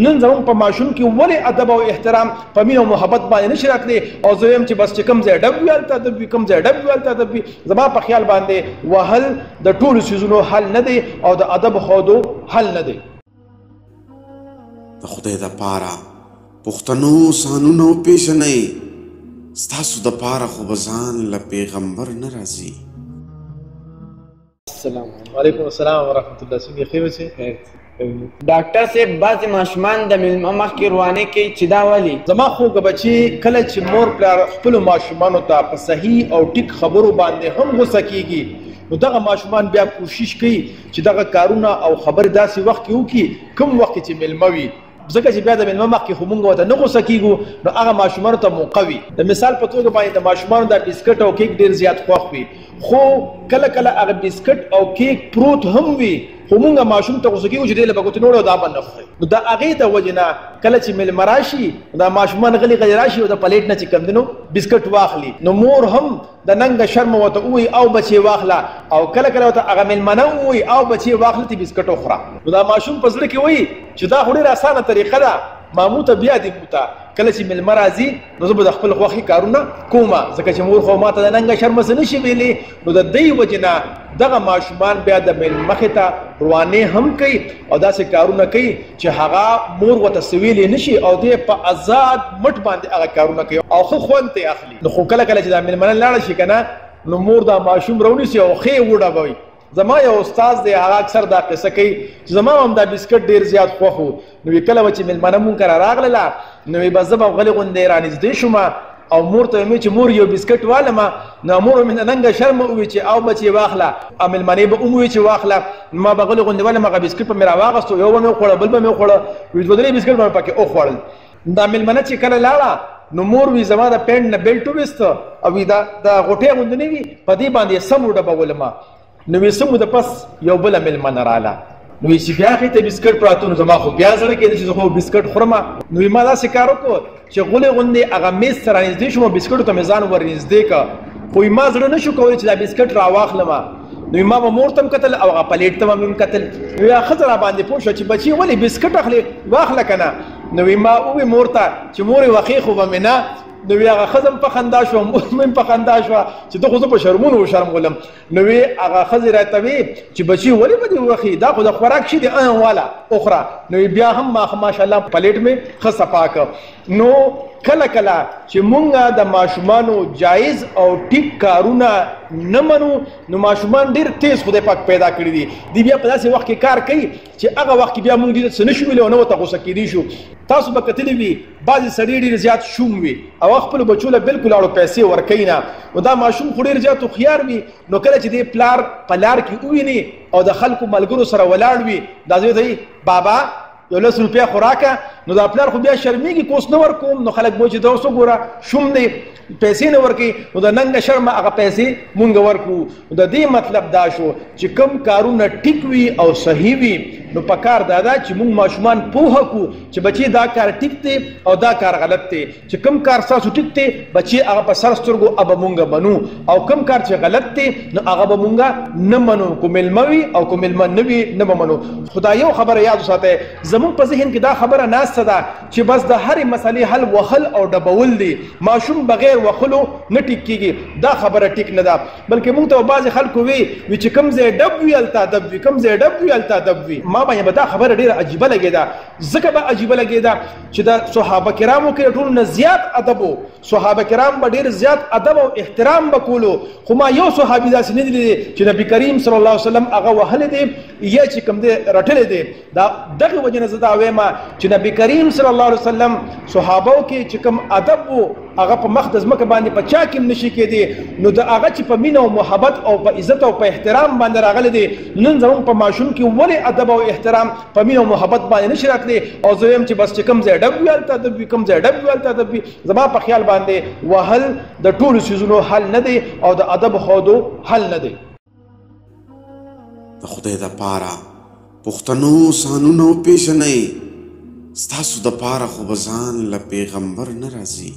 نن زموږ په ماشوم کې ولې ادب او احترام په مینه او محبت باندې نشي راتلی؟ او زه وایم چې بس چې کوم ځای ډب وي هلته ادب وي، کوم ځای ډب وي هلته ادب وي. زما په خیال باندې وهل د ټولو څیزونو حل نه دی او د ادب ښودو حل نه دی. د خدای دپاره پښتنو ځانونه وپېژنئ، ستاسو دپاره خو به ځان له پیغمبر نه راځي. السلام علیکم. السلام ورحمت الله. څنګه ښه اوسې؟ ډاکټر صاحب، بعضې ماشومان د مېلمه مخکې روانې کوي چې دا ولې؟ زما خوږه بچي، کله چې مور پلار خپلو ماشومانو ته په صحیح او ټیک خبرو باندې هم غوسه کیږي، نو دغه ماشومان بیا کوشش کوي چې دغه کارونه او خبرې داسې وخت کې وکړي کوم وخت کې چې مېلمه وي، ځکه چې بیا د مېلمه مخکې خو مونږ ورته نه غوسه کېږو، نو هغه ماشومانو ته موقع وي. د مثال په توګه باندې د ماشومانو دا بسکټ او کیک ډېر زیات خوښ وي، خو کله کله هغه بسکټ او کیک پروت هم وي، خو مونږ ماشوم ته غوسه کېږو چې دې له به ګوتې نه وړي او دا به نه خوري. نو د هغې د وجې نه کله چې مېلمه راشي، دا ماشومان غلي غلي راشي او د پلیټ نه چې کوم دی نو بسکټ واخلي، نو مور هم د ننګ شرم ورته ووایي او بچې واخله، او کله کله ورته هغه مېلمنه ووایي او بچې واخله ته بسکټ وخوره. نو دا ماشوم په زړه کې وایي چې دا خو ډېره اسانه طریقه ده، مامو ته بیا دې موته کله چې مېلمه راځي نو زه به د خپل خوښې کارونه کوم، ځکه چې مور خو ماته د ننګ شرم څه نه شي ویلی. نو د دې وجې نه دغه ماشومان بیا د مېلمه مخې ته روانې هم کوي او داسې کارونه کوي چې هغه مور ورته څه ویلی نه شي، او دی په ازاد مټ باندې هغه کارونه کوي او ښه خوند ترې اخلي. نو خو کله کله چې دا مېلمنه لاړه شي که نه، نو مور دا ماشوم راونیسي او ښه یې وډبوي. زما یو استاد دی، هغه اکثر دا قصه کوي چې زما هم دا بسکټ ډېر زیات خوښ و، نو وی کله به چې مېلمنه مونږ کره راغلله، نو وی به زه به غلې غوندې رانږدې شوم او مور ته مې چې مور یو بسکټ والمه، نو مور مې ننګ شرم ووی چې او بچې واخله، او مېلمنې به هم ووی چې واخله. ما به غلې غوندې والم، هغه بسکټ به مې راواغستو، یو به مې وخوړه، بل به مې وخوړه، وی دوه درې بسکټ به مې پکې وخوړل. دا مېلمنه چې کله لاړه، نو مور وی زما د پینټ نه بیلټ وویسته او وی دا د غوټۍ غوندې نه وي، په دې باندې یې سم وډبولمه. نو وی څه موده پس یو بله مېلمنه راله، نو وی چې بیا هغې ته بسکټ پراته، نو زما خو بیا زړه کېده چې زه خو بسکټ خورم. نو وی ما داسې کار وکړو چې غولې غوندې هغه میز ته رانږدې شوم او بسکټو ته مې ځان ورنږدې کړ، خو وی ما زړه نه شو کولی چې دا بسکټ راواخلم. نو ما به مور ته هم کتل او هغه پلیټ ته به مې هم کتل. نو یا ښځه را باندې پوه شوه چې بچي ولې بسکټ اخلې، واخله که نه. نو وی ما ووی مور ته چې مورې وښې خو به مې نه. نو وی هغه ښځه هم په خندا شوه، مور مې هم په خندا شوه چې ته خو زه په شرمونو وشرمولم. نو وی هغه ښځې راته وی چې بچي ولې به دې وښي، دا خو د خوراک شي دی، واله وخوره. نو وی بیا هم ما ماشاءالله پلیټ مې ښه صفا کړ. نو کله کله چې مونږ د ماشومانو جایز او ټیک کارونه نه منو، نو ماشومان ډېر تیز خدای پاک پیدا کړي دي، دی بیا په داسې وخت کې کار کوي چې هغه وخت کې بیا مونږ دې ته څه نه شو ویلی او نه ورته غوسه کېدی شو. تاسو به کتلي وي بعضې سړي ډېر زیات شوم وي او خپلو بچو له بالکل اړو پیسې ورکوي نه، نو دا ماشوم خو ډېر زیات هوښیار وي. نو کله چې دی پلار په لار کې وویني او د خلکو ملګرو سره ولاړ وي، دا زوی ته بابا یو لس روپۍ خو راکړه، نو دا پلار خو بیا شرمېږي که اوس نه ورکوم، نو خلک به وایي چې دا اوس وګوره شوم دی پیسې نه ورکوي، نو د ننګ شرمه هغه پیسې مونږ ورکړو. نو د دې مطلب دا شو چې کوم کارونه ټیک وي او صحیح وي، نو په کار دا ده چې مونږ ماشومان پوهه کړو چې بچي دا کار ټیک دی او دا کار غلط دی. چې کوم کار ستاسو ټیک دی بچي هغه په سر سترګو هغه به مونږ منو، او کوم کار چې غلط دی نو هغه به مونږ نه منو، کو مېلمه وي او کو مېلمه نه وي نه به منو. خو دا یو خبره یاد وساتئ، زمونږ په ذهن کې دا خبره ناسته ده چې بس د هرې مسلې حل وهل او ډبول دی، ماشوم بغیر وهلو نه ټیک کېږي. دا خبره ټیک نه ده، بلکې مونږ ته بعضې خلکو وی وي چې کوم ځای ډب وي هلته ادب وي، کوم ځای ډب وي هلته ادب وي. ما باندې به دا خبره ډېره عجیبه لګېده، ځکه به عجیبه لګېده چې د صحابه کرامو کې ټولو نه زیات ادب و، صحابه کرام به ډېر زیات ادب او احترام به کولو، خو ما یو صحابي داسې نه دی لیدلی چې نبي کریم صلی الله علیه وسلم هغه وهلی دی یا چې کوم دی رټلی دی. دا دغې وجې نه زه دا وایم چې نبي کریم صلی الله علیه وسلم صحابو کې چې کوم ادب و هغه په مخ د ځمکه باندې په چا کې هم نشي کېدی. نو د هغه چې په مینه او محبت او په عزت او په احترام باندې راغلی دی، نن زموږ په ماشوم کې ولې ادب او احترام په مینه او محبت باندې نشي راتلی؟ او زه وایم چې بس چې کوم ځای ډب وي هلته ادب وي، کوم ځای ډب وي هلته ادب وي. زما په خیال باندې وهل د ټولو څیزونو حل نه دی او د ادب ښودو حل نه دی. د خدای دپاره پښتنو ځانونه وپېژنئ، ستاسو دپاره خو به ځان له پیغمبر نه راځي.